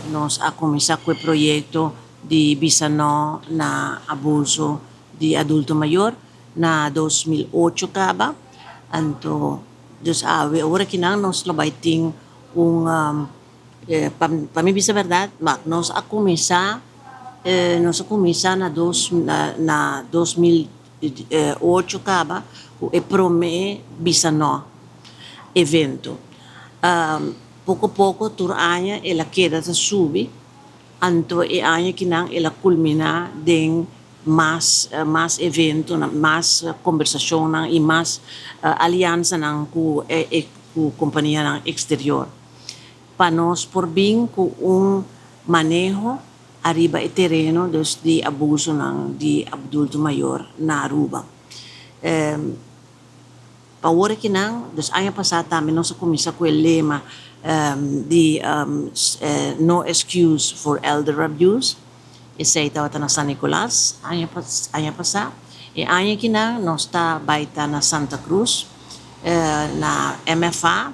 Nos a kuminsá ku e proyekto di Bisa No na Abuso di Adulto Mayor na 2008 kaba. Anto dus awe ora kinan nos lo bai tin un, pa mi bisa bèrdat, nos a kuminsá nos a kuminsá na dos na 2008 kaba ku e promé Bisa No evento. Poko poko tur aña el a keda ta subi, anto e aña kinan el a kulminá den mas mas eventonan, mas kombersashonnan i mas aliansanan ku e ku kompanianan eksterior pa nos por bin ku un maneho ariba e tereno dus di abusonan di adulto mayor na Aruba. Pa awor akinan, dus aña pasá tambe nos a kuminsá ku e lema di No Excuse for Elder Abuse. Esei tabata na San Nicolas aña aña pasá. E aña akinan nos ta bai ta na Santa Cruz, na MFA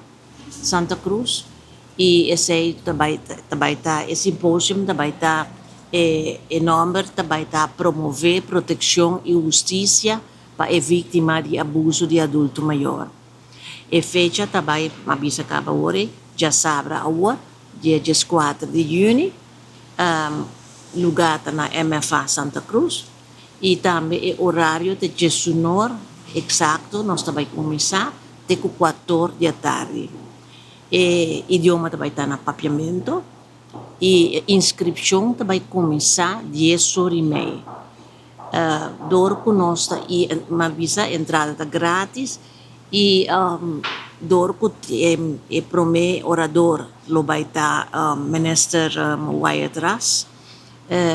Santa Cruz, i esei ta bai ta bai ta e simposium ta bai ta e e nòmber ta bai ta Promové Protekshon i Hustisia pa e víktima di abuso di adulto mayor. E fecha ta bai, m'a bisa kaba awor ei, djasabra awor, dia 14 di yüni, lugá ta na MFA Santa Cruz i tambe e orario ta 11 or eksakto nos ta bai kuminsá te ku 4 or di atardi. E idioma ta bai ta na papiamento i e inskripshon ta bai kuminsá 10 or i mei. Dor ku nos ta i m'a bisa entrada ta gratis i dor ku e promé orador lo bai ta Minister Wyatt Ras,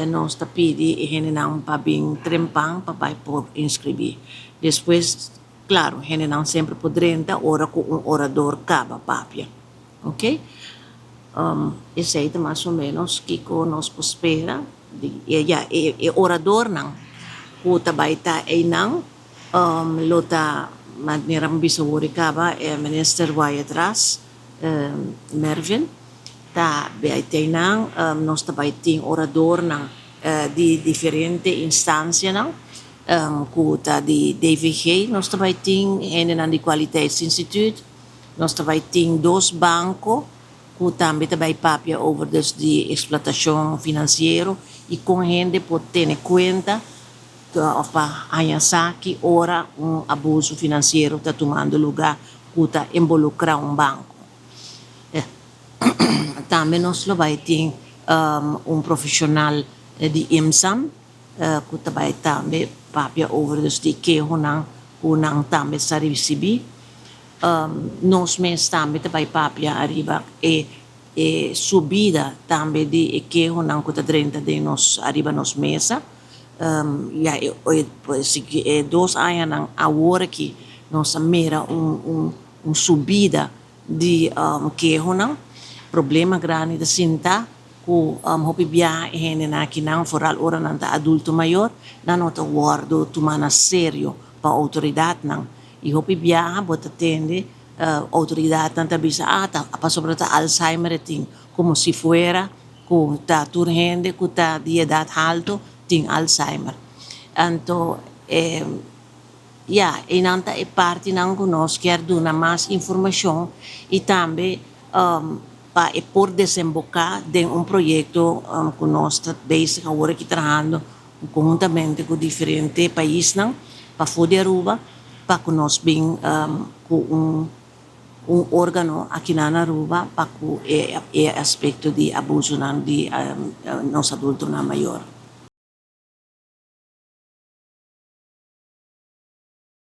nos ta pidi e hendenan pa bin trempan pa bai por inskribí. Despues, klaro, hendenan semper por drenta ora ku un orador kaba papia. Ok, esei ta mas o ménos kiko nos por spera di ya e oradornan ku ta bai ta einan lo ta manera mi bisa awor e kaba e Minister Wyatt Ras, Mervin ta bai ta einan. Nos ta bai tin oradornan di diferente instansianan ku ta di DVG, nos ta bai tin hendenan di Kwaliteitsinstituut, nos ta bai tin dos banko ku tambe ta bai papia over dus di eksplotashon finansiero i kon hende por tene kuenta òf pa haña sa ki ora un abuso finansiero ta tumando lugá ku ta involukrá un banko. Tambe nos lo bai tin un profeshonal di IMSAM ku ta bai tambe papia over dus di kehonan ku nan tambe sa risibí. Nos mes tambe ta bai papia ariba e e subida tambe di e kehonan ku ta drenta den nos ariba nos mesa. Ya e e 2 añanan awor aki nos a mira un un un subida di kehonan. Problema grandi ta sinta ku hopi biaha e hendenan akinan, foral ora nan ta adulto mayor, nan no ta wòrdu tumá na serio pa outoridatnan. I hopi biaha bo ta tende outoridatnan ta bisa, "Ah, ta pasobra ta Alzheimer e tin", komo si fuera ku ta tur hende ku ta di edat haltu tin Alzheimer. Anto ya, einan ta e partinan ku nos kier duna mas informashon i tambe pa e por desemboká den un proyekto ku nos ta bezig awor aki trahando konhuntamente ku diferente paisnan pafó di Aruba pa ku nos bin ku un un órgano akinan na Aruba pa ku e e aspekto di abusonan di nos adultonan mayor.